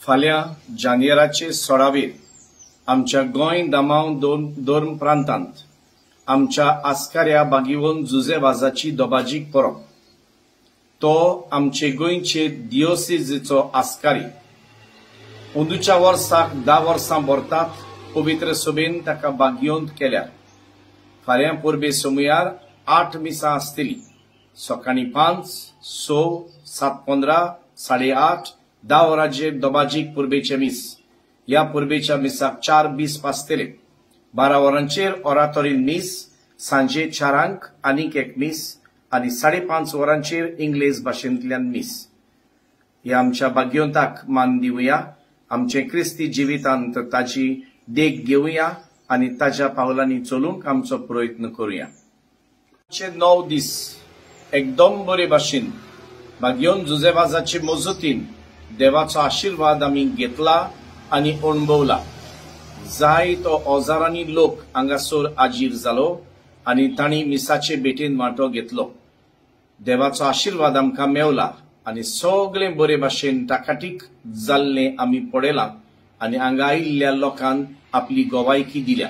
फाल्यां जानेराचे 16वेर आमच्या गोंय दामांव धर्म प्रांतांत आमच्या आस्काऱ्या बागिवन जुजे वाजाची दोबाजीक परब. तो आमचे गोंयचे दियोसिजीचो आस्कारी. अंदूच्या वर्साक 10 वर्सां भरतात पवित्र सभेन ताका बागिवंत केल्यार. फाल्यां परबे समयार 8 मिसां आसतली. सकाळीं 5, 6, 7:15, 8:30, 10 वरांचेर दोबाजीक परबेचे मीस. ह्या परबेच्या मिसाक 4:20 पासतले. 12 वरांचेर ओरातोरीन मीस, सांजे 4 आनीक एक मीस आनी 5:30 वरांचेर इंग्लेज भाशेंतल्यान मीस. ह्या आमच्या भाग्यवंताक मान दिवया, आमचे क्रिस्ती जिवितांत ताची देख घेवया आनी ताच्या पावलांनी चलूंक आमचो प्रयत्न करुया. 9 दीस एकदम बरे भाशेन भाग्यवंत जुजेवाजाचे मजतीन देवाचो आशिर्वाद आमी घेतला आनी अणभवला. जाय तो हजारांनी लोक हांगासर आजीर जालो आनी तांणी मिसाचे भेटेन वांटो घेतलो. देवाचो आशिर्वाद आमकां मेवला आनी सगळें बरे भाशेन टाकाटीक जाल्लें आमी पळयलां आनी हांगा आयिल्ल्या लोकान आपली गोवायकी दिल्या.